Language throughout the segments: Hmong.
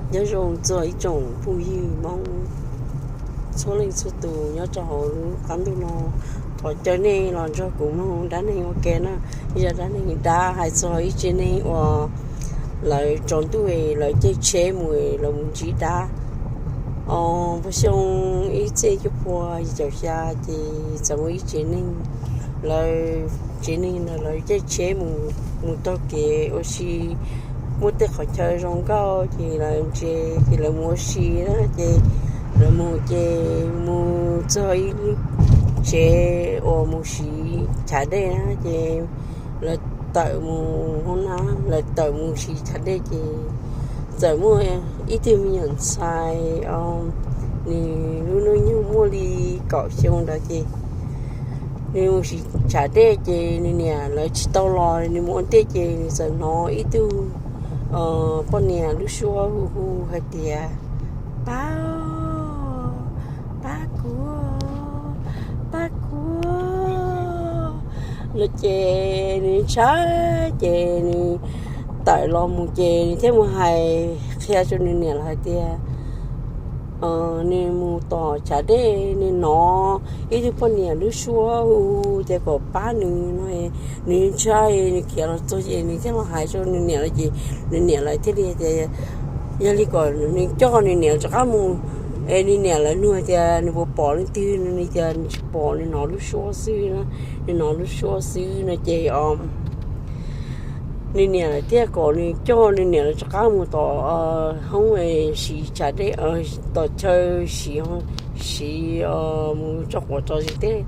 Nyob zoo txog ib tsoom phooj ywg Hmoob txhua leej txhua tus nyob rau hauv lub qab ntuj no, thov caw nej los nrog kuv mloog dab neeg ua ke na. Zaj dab neeg dab hais txog ib tsev neeg uas lawv tsaus ntuj lawv caij tsheb mus, lawv mus ntsib dab. Os, puag xyoo ib txhiab cuaj pua yim caum xya ces txawm muaj ib tsev neeg, lawv tsev neeg ntawd lawv caij tsheb mus, mus taug kev ua si, muaj tej qhov chaw zoo nkauj ces lawv ntsia ces lawv mus ua si na. Ces lawv mus ces mus txog ib lub tsev uas mus siv chav dej na, ces lawv tawm mus hauv na, lawv tawm mus siv chav dej ces txawm muaj ib tug me nyuam ntxhais, nws lub hnub nyoog muaj li kaum xyoo ntawd ces nws mus siv chav dej ces nws niam lawv tsis tau los, nws mus ua ntej ces nws txawm hnov ib tug poj niam lub suab hu hu hais tias, Pab, pab kuv, pab kuv no ces nws ntshai ces nws tawm los mus ces nws thiaj mus hais qhia rau nws niam lawv hais tias nws mus tom chav dej, nws hnov ib tug poj niam lub suab hu hu tias kom pab nws no. Nws ntshai, nws khiav los txog ces nws thiaj los hais rau nws niam lawv ces nws niam lawv thiaj li tias, yog li kom nws coj nws niam rov qab mus, es nws niam lawv nug tias nws puas pom leej twg, nws tias nws tsis pom, nws hnov lub suab xwb, nws hnov lub suab xwb no ces nws niam lawv thiaj kom nws coj nws niam lawv rov qab mus tom hoob siv chav dej, tom chaw siv, siv mus tso quav tso zis tej.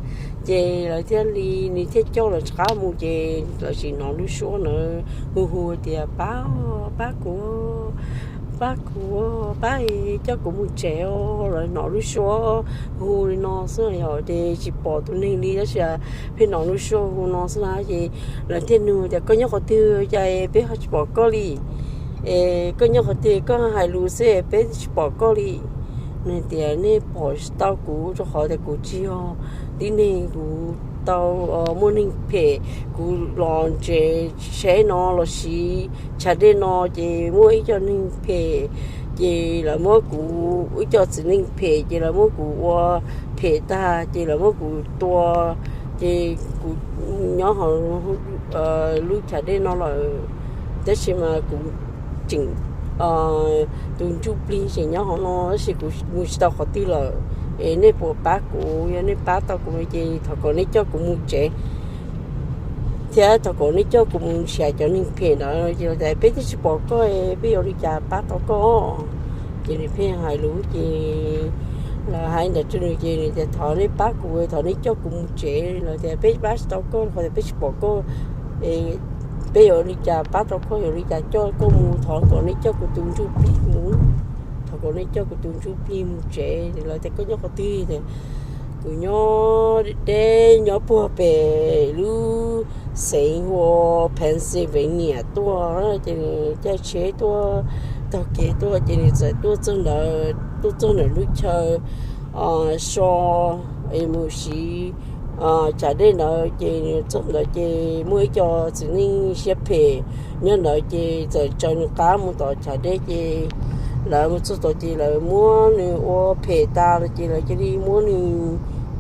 Ces lawv thiaj li, nws thiaj coj lawv rov qab mus ces lawv tsis hnov lub suab ntawd hu hu tias, Pab, pab kuv, pab kuv, pab, coj kuv mus tsev os. Lawv hnov lub suab hu li no xwb yom, ces tsis pom tus neeg li tab sis pheej hnov lub suab hu no xwb na. Ces lawv thiaj nug tias, Koj nyob qhov twg cas peb ho tsis pom koj li? Es koj nyob qhov twg koj hais lus xwb peb tsis pom koj li? Nws tias, Nej pom tsis tau kuv rau qhov tias kuv tsis yog tib neeg, kuv tau muaj neeg phem, kuv los tsev tsheb no los siv chav dej no ces muaj ib co neeg phem ces lawv muab kuv, ib co txiv neej phem ces lawv muab kuv ua phem tag ces lawv muab kuv tua, ces kuv nyob hauv lub chav dej no lawm, tab sis mas kuv tseem, tus ntsuj plig tseem nyob hauv no tab sis kuv mus tsis tau qhov twg lawm. Es nej puas pab kuv? Yog nej pab tau kuv ces thov kom nej coj kuv mus tsev thiab thov kom nej coj kuv mus nrhiav cov neeg phem ntawd. Ces lawv tias, Peb twb tsis pom koj, peb yuav ua li cas pab tau koj? Ces nws pheej hais lus ces lawv hais ntawd rau nws ces nws tias, Thov nej pab kuv, thov nej coj kuv mus tsev. Lawv tias, Peb pab tsis tau koj qhov tias peb tsis pom koj, peb yuav ua li cas pab tau koj, yuav ua li cas coj koj mus? Thov kom nej coj kuv tus ntsuj plig mus, thov kom nej coj kuv tus ntsuj plig mus tsev. Lawv tias, Koj nyob qhov twg? Kuv nyob deb, nyob puag pem lub xeev hu ua Pennsylvania tuaj. Ces nws caij tsheb tuaj, taug kev tuaj ces nws txawm tuaj txog ntawd, tuaj txog ntawm lub chaw so es mus siv chav dej ntawd ces nws txog ntawd ces muaj ib co txiv neej siab phem nyob ntawd ces txawm tsaws nws qab mus tom chav dej ces lawv mus txog tod ces lawv muab nws ua phem tas lawm ces lawv cia li muab nws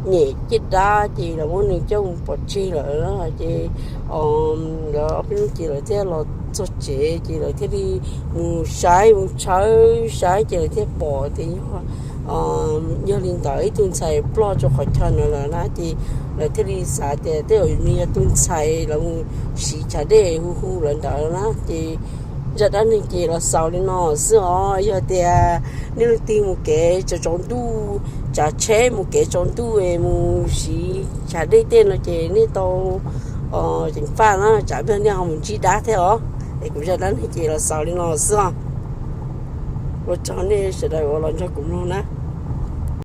nyem ciaj dab ces lawv muab nws coj mus pov tseg lawm. Ces lawv ob peb hnub ces lawv thiaj los txog tsev ces lawv thiaj li mus saib, mus tshawb saib ces lawv thiaj pom tias yog, yog li ntawd ib tug ntxhais ploj rau qhov chaw ntawd lawm na. Ces lawv thiaj li xav tias tej zaum nws yog tus ntxhais lawv mus siv chav dej hu hu lawv ntawd na. Ces zaj dab neeg ces los xaus li no xwb os. Yog tias nej leej twg mus kev tsaus tsaus ntuj, tsav tsheb mus kev tsaus ntuj es mus siv chav dej tej no ces nej tau ceev faj na, tsam pliag nej ho mus ntsib dab thiab os. Es kuv zaj dab neeg ces los xaus li no xwb os. Ua tsaug nej sawv daws uas los nrog kuv mloog na.